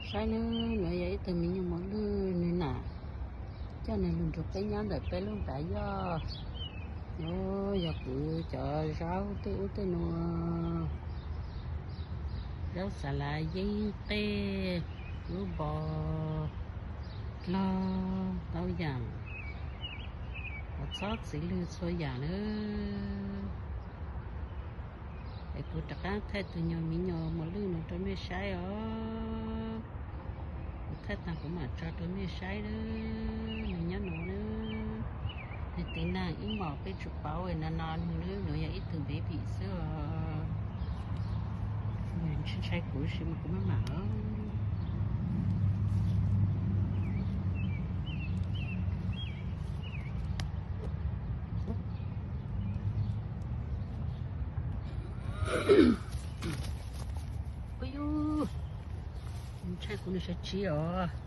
Saib nawb, no yog ib tug me nyuam mos lwj, nws nam coj nws lug nrug peb nyob ntawm peb lub npav yoj. Yog kuv cov zaub tej ub tej nuav, zaub xav lav, yeeb qej, lub npo, dlog, tau yaam, qhov txhob txiv lwg txhua yaam nawb. Es kuv rov qaab thaij tug nyuag me nyuam mos lwj no rau mej saib os. Kuv thaij taag kuv maam tso rau mej saib nawb. Nws nyob nuav nawb. Nws tiv naag ib mos peb tsuas paub no no nws nawb, nuav yog ib tug baby xwb os. Nws ntshai kuv tab sis mas kuv maj mam os. Ub yug, ntshai kuv nws sawv tsees os.